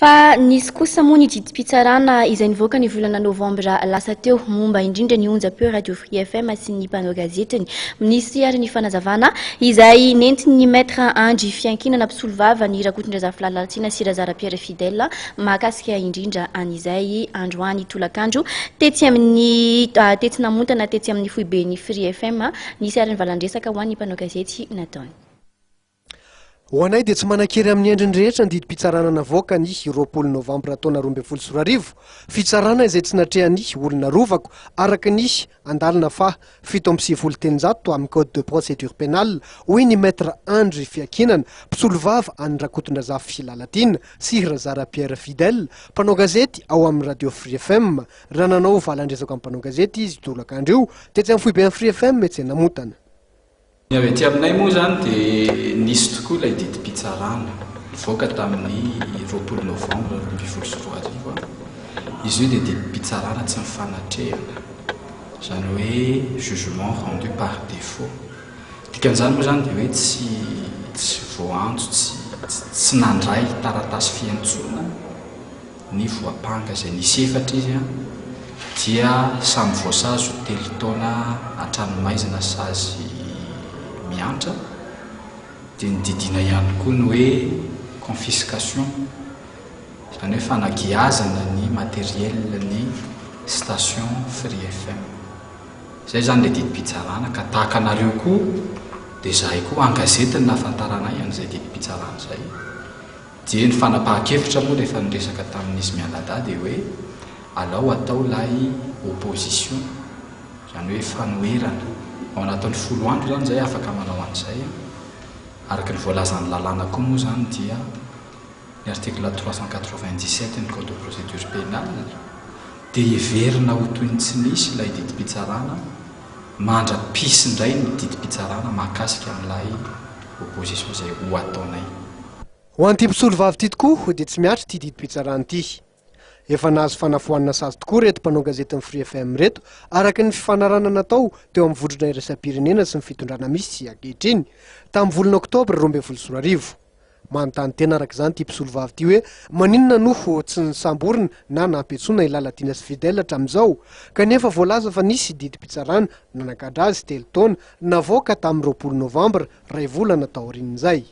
Fa nisy kosa moa ny didim-pitsarana izay nivoaka ny volana novambra lasa teo momba indrindra ny onjam-peo Radio Free FM sy ny mpanao gazetiny. Nisy ary ny fanazavana izay nentin'ny Maître Andry Fiankinana mpisolovava ny Rakotondrazafy Lalatiana sy Razara Pierre Fidèle mahakasika indrindra an'izay androany tolakandro tetsy amin'ny tetsy Namontana tetsy amin'ny foiben'ny Free FM. Nisy ary ny valan-dresaka ho an'ny mpanao gazety nataony. Ho anay dia tsy manan-kery amin'ny endriny rehetra ny didim-pitsarana navoaka ny 20 novambra taona 2012, fitsarana izay tsy natrehan'ny olona arovako araka ny andalana faha 397 amin'ny code de procédure pénale, hoy ny Maître Andry Fiankinana, mpisolovava an'i Rakotondrazafy Lalatiana sy Razara Pierre Fidèle, mpanao gazety ao amin'ny Radio Free FM, raha nanao valan-dresaka amin'ny mpanao gazety izy io tolakandro io tetsy amin'ny foiben'ny Free FM etsy Namontana. Ny avy aty aminay moa izany dia nisy tokoa ilay didim-pitsarana nivoaka tamin'ny 20 novambra 2012. Izy io dia didim-pitsarana tsy nifanatrehana, izany hoe jugement rendu par défaut. Dikan'izany moa izany dia hoe tsy tsy voaantso, tsy tsy nandray taratasy fiantsoana. Ny voampanga izay nisy efatra izy dia samy voasazy ho telo taona an-tranomaizina sazy miantra, dia nodidiana ihany koa ny hoe confiscation, izany hoe fanagiazana ny matériel ny station Free FM. Izay izany ilay didim-pitsarana ka tahaka anareo koa dia izahay koa an-gazety no nahafantaranay an'izay didim-pitsarana izay. Dia ny fanapahan-kevitra moa rehefa niresaka tamin'izy mianadahy dia hoe alao atao ilay opposition, izany hoe fanoherana. Ao anatin'ny folo andro izany izay afaka manao an'izay. Araka ny voalazan'ny lalàna koa moa izany dia ny article 397 ny code de procédure pénale dia heverina ho toy ny tsy nisy ilay didim-pitsarana mandra-pisy indray ny didim-pitsarana mahakasika an'ilay opposition izay ho ataonay. Ho an'ity mpisolovavy ity tokoa dia tsy mihatra ity didim-pitsarana ity. Efa nahazo fanafoanana sazy tokoa ireto mpanao gazetin'ny Free FM ireto araka ny fifanarahana natao teo amin'ny vondrona iraisam-pirenena sy ny fitondrana misy ankehitriny tamin'ny volana oktobra 2012. Manontany tena araka izany ity mpisolovavy ity hoe maninona no tsy nosamborina na nampiantsoina i Lalatiana sy Fidèle hatramin'izao kanefa voalaza fa nisy didim-pitsarana nanagadra azy telo taona navoaka tamin'ny 20 novambra iray volana taorian'izay.